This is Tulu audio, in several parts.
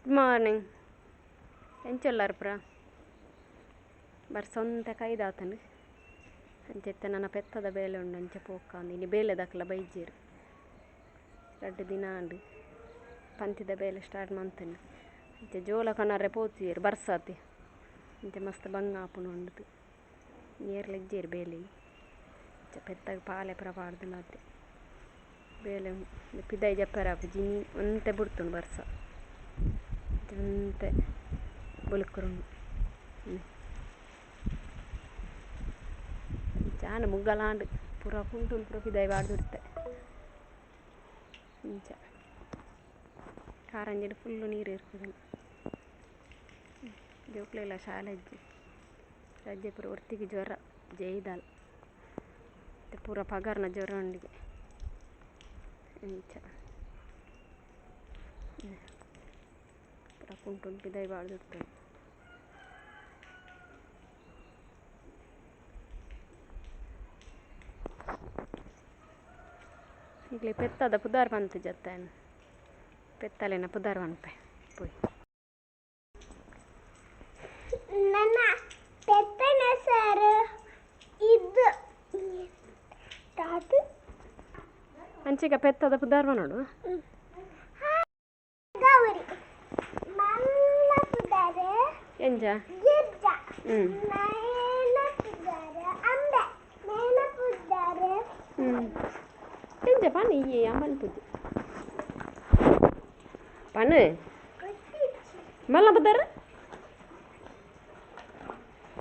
ಗುಡ್ ಮಾರ್ನಿಂಗ್ ಎಂಚೊಲ್ಲಾರ್ ಪುರ ಬರ್ಸೊಂತೆ ಕೈದಾತನು ಅಂಚೆತ್ತೆ ನನ್ನ ಪೆತ್ತದ ಬೇಲೆ ಉಂಡು ಅಂಚೆ ಪೋಕಾಂದು ಇನಿ ಬೇಲೆ ದಾಕಲ ಬೈಜೇರು ರಡ್ಡ್ ದಿನ ಆಂಡ್ ಪಂತಿದ ಬೇಲೆ ಸ್ಟಾರ್ಟ್ ಮಂತನು ಅಂಚೆ ಜೋಲ ಕನರೆ ಪೋತಿಯೆರ್ ಬರ್ಸಾತಿ ಅಂಚೆ ಮಸ್ತ್ ಬಂಗ ಆಪುಂಡು ಉಂಡುದು ಏರ್ಲ ಇಜ್ಜೇರು ಬೇಲೆ ಅಂಚೆ ಪೆತ್ತಗ್ ಪಾಲೆ ಪೂರ ಪಾಡ್ದುಲಾತೆ ಬೇಲೆ ಪಿದಾಯಿ ಜಪ್ಪೆರೆ ಆಪುಜಿ ಇನಿ ಒಂತೆ ಬುಡ್ತುಂಡು ಬರ್ಸ ಒಂತೆ ಬೊಲ್ಕುರುಂಡು ಜಾನ ಮುಗ್ಗಲಾಂಡ್ ಪೂರ ಕುಂಟುನು ಪೂರ ಪಿದಾಯಿ ಪಾಡ್ದಿರ್ತೆ ಇಂಚ ಕಾರಂಜಿಡ್ ಫುಲ್ಲು ನೀರು ಇರ್ತದೆ ಜೋಕ್ಲೆಲ ಶಾಲೆ ಇಜ್ಜಿ ರಜೆ ಪೂರ ಒರ್ತಿಗೆ ಜ್ವರ ಜೈದಾಲ್ ಪೂರ ಪಗರ್ನ ಜ್ವರ ಉಂಡಿಗೆ ಇಂಚ ಪೂರ ಕುಂಟುನು ಪಿದಾಯಿ ಪಾಡ್ದಿರ್ತದೆ ಈಗಲೇ ಪೆತ್ತದ ಪುದಾರ್ ಪಂತು ಜತ್ತಾನು ಪೆತ್ತಲೆನ ಪುದಾರ್ ಪನ್ಪೆ ಪೋಯ್ ನನ್ನ ಪೆತ್ತನ ಹೆಸರು ಇದು ತಾತು ಅಂಚಿಗ ಪೆತ್ತದ ಪುದಾರ್ ಪನೋಡು ಗೌರಿ ಮಲ್ಲ ಪುದಾರು ಎಂಜ ಗಿರ್ಜ ನಯನ ಪುದಾರು ಅಂಬೆ ನಯನ ಪುದಾರು ಎಂಜ ಪನ್ ಈ ಅಮ್ಮನ ಪೂಜೆ ಪನ್ ಮಲ್ಲ ಪುದಾರ್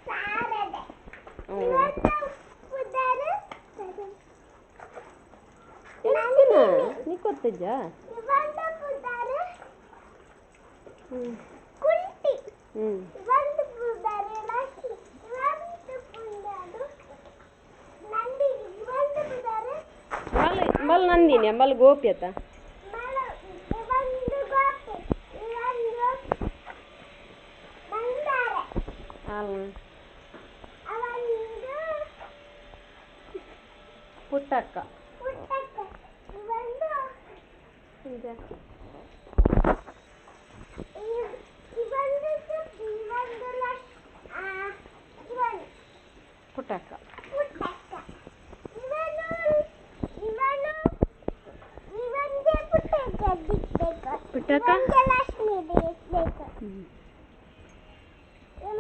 ಸಾರದೆ ಇವತ್ತು ಪುದಾರು ಎಂಚಿನ ನಿಕ್ಕೊತ್ತಜ್ಜ ಇವತ್ತು ಪುದಾರು ಕುಂಟಿ ಇವತ್ತು ಪುದಾರು ಲಕ್ಷ್ಮಿ ಇವತ್ತು ಪುದಾರು ನಂದಿನಿ ಇವತ್ತು ಪುದಾರು ಮಲ್ ಮಲ್ ನಂದಿನಿ ಮಲ್ ಗೋಪಿ ಅತ್ತ ಮಲ ಇವೊಂದು ಗೋಪಿ ಇವೊಂದು ಮಂದಾರೆ ಅಲ್ಲ ಅವೊಂದು ಪುಟ್ಟಕ್ಕ ಪುಟ್ಟಕ್ಕ ಇವೊಂದು ಎಂಜ ಇವೊಂದು ಸುಬ್ಬಿ ಇವೊಂದು ಇವನು ಪುಟ್ಟಕ್ಕ ಪುಟ್ಟಕ್ಕ ಇವನು ಇವನು ಇವೊಂದೇ ಪುಟ್ಟಕ್ಕ ದಿಕ್ಬೇಕು ಪುಟ್ಟಕ್ಕ ಇವೊಂದೇ ಲಕ್ಷ್ಮಿ ದಿಕ್ಬೇಕು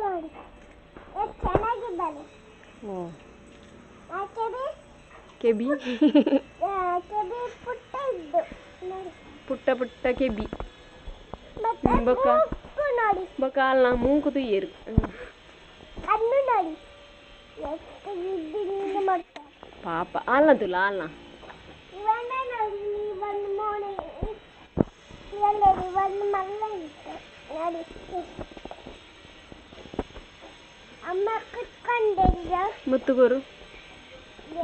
ನೋಡಿ ಎಷ್ಟು ಚೆನ್ನಾಗಿದ್ದಾನೆ ಓ ಆ ಕೆಬಿ ಕೆಬಿ ಕೆಬಿ ಪುಟ್ಟ ಇದ್ದು ನೋಡಿ ಪುಟ್ಟ ಪುಟ್ಟ ಕೆಬಿ ಮತ್ತೆ ಬೊಕ್ಕ ಮೂಗು ನೋಡಿ ಬೊಕ್ಕ ಅಲ್ಲ ಮೂಂಕು ತುಯ್ಯರು ಕಣ್ಣು ನೋಡಿ ಎಷ್ಟು ಇದ್ದಿಂದ ಮಾಡ್ತಾರೆ ಪಾಪ ಅಲ್ಲ ತುಲ ಅಲ್ಲ ಇವನ್ನ ನೋಡಿ ಇವನ್ ಮೋನೆ ಇವಲ್ಲ ಇವನ್ ಮಲ್ಲ ಇತ್ತು ನೋಡಿ ಅಮ್ಮ ಕುತ್ಕೊಂಡಿದ್ರು ಮುತ್ತುಗೋರು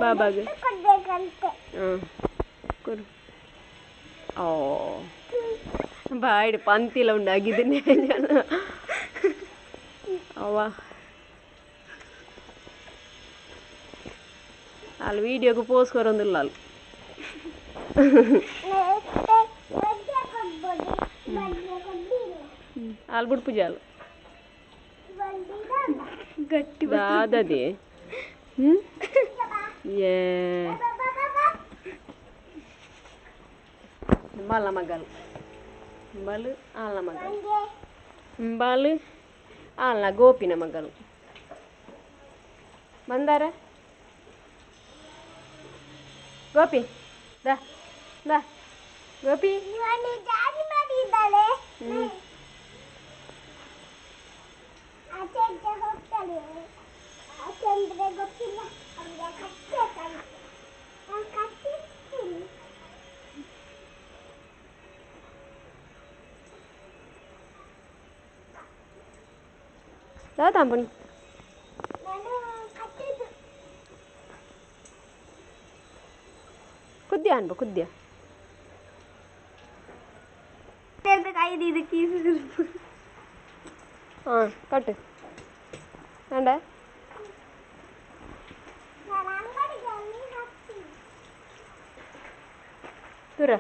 ಬಾಬಾಗೆ ಕೊಡ್ಬೇಕಂತೆ ಹಾಂ ಕೊರು ಓ ಬಾಯ್ಡ್ ಪಂತಿಲ ಉಂಡಾಗಿದ್ದೀನಿ ಅವ್ವ ಅಲ್ಲಿ ವೀಡಿಯೋಗೆ ಪೋಸ್ ಕೊರೊಂದಿಲ್ಲ ಅಲ್ಲಿ ಮತ್ತೆ ಮಜ್ಜೆ ಕೊಡ್ಬೋದು ಮಜ್ಜೆ ಕೊಡ್ದಿಲ್ಲ ಅಲ್ಲಿ ಬಿಡ್ಪುಜ ಅಲ್ಲಿ ಬಂದಿರಲ್ಲ ಗಟ್ಟಿ ದಾದದೆ ಹ್ಞೂ ಏ ಬಲ ಮಗಲು ಬಲು ಆಲ ಮಗಲು ಬಲು ಆಲ ಗೋಪಿನ ಮಗಲು ಬಂದಾರ ಗೋಪಿ ದಾ ದಾ ಗೋಪಿ ಇವನು ಜಾರಿ ಮಾಡಿದ್ದಾಳೆ ಆಚೆ ಈಚೆ ಹೋಗ್ತಾಳೆ ಆಚೆ ಅಂದ್ರೆ ಗೊತ್ತಿಲ್ಲ ಅವನಿಗೆ ಕಚ್ಚಬೇಕಂತೆ ನಾನು ಕಚ್ಚಿಸ್ತೀನಿ ದಾ ತಾಂಪಣಿ ನಾನು ಕಚ್ಚಿದ್ದು ಕುದ್ಯ ಅನ್ಬ ಕುದ್ಯ ಹಾಂ ಕಟ್ಟು വേണ്ട ನಾನು ಅಂಗಡಿಗೆ ಅಲ್ಲಿ ಹಾಕ್ತೀನಿ ದೂರ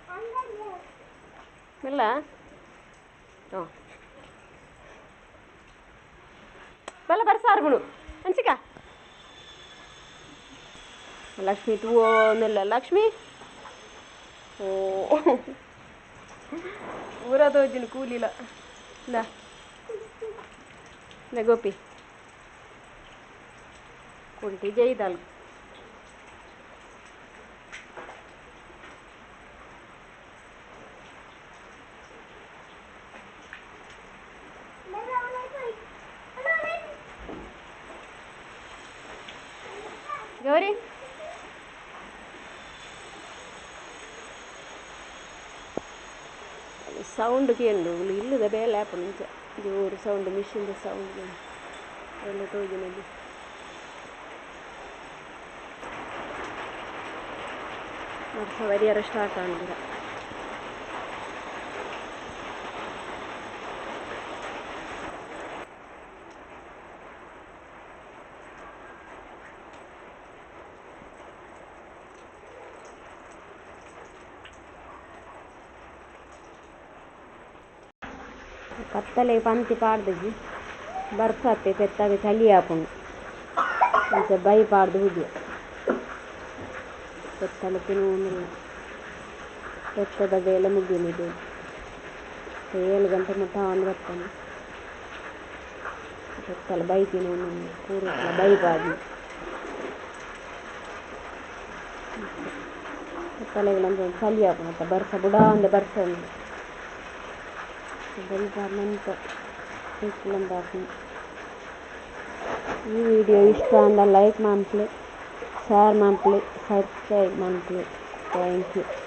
ಅಂಗಡಿಗೆ ಮೆಲ್ಲ ಹಾಂ ಬಲ್ಲ ಬರ್ಸಾರ್ಗುಣು ಅನ್ಸಿಕ ಲಕ್ಷ್ಮಿ ತೂವೊಂದಿಲ್ಲ ಲಕ್ಷ್ಮಿ ಓ ಊರ ತೋಜಿನ ಕೂಲಿಲ್ಲ ಇಂದ ಇಂದ ಗೋಪಿ ಕುಂಟಿ ಜೈದಾಲ್ ಗೌರಿ ಸೌಂಡ್ ಕೇಂಡು ಇಲ್ಲದ ಬೇಲೆ ಆಪುಂಡು ಇಂಚ ಜೋರು ಸೌಂಡ್ ಮಿಷಿನ್ದ ಸೌಂಡ್ ಎಲ್ಲ ತೋಜಿನದು ಬರ್ಸ ಬರಿಯರ ಸ್ಟಾರ್ಟ್ ಆಂಡಿರ ಕತ್ತಲೆ ಪಂತಿ ಪಾಡ್ದಜಿ ಬರ್ಸತ್ತೆ ಪೆತ್ತಾಗ ಚಳಿ ಆಪುಂಡು ಅಂಚ ಬೈ ಪಾಡ್ದು ಹುಡ್ಯ ಪೆತ್ತಲ ತಿನ್ನುವುದಿಲ್ಲ ಪೆತ್ತದ ಬೇಲೆ ಮುಗಿಯುವುದು 7 ಗಂಟೆ ಮುಟ್ಟ ಆನ್ ಬರ್ತಾನೆ ಪೆತ್ತಲ ಬೈ ತಿನ್ನುವ ಪೂರ ಬೈ ಪಾಡಿ ಪೆತ್ತಲೆಗಳಂತ ಚಳಿ ಆಪುಂಡು ಬರ್ಸ ಬುಡ ಅಂದ ಬರ್ಸ ಈ ವಿಡಿಯೋ ಇಷ್ಟ ಅಂದ ಲೈಕ್ ಮಾಡ್ಲಿ, ಶೇರ್ ಮಾಡ್ಲಿ, ಸಬ್ಸ್ಕ್ರೈಬ್ ಮಾಡ್ಲಿ. Thank you.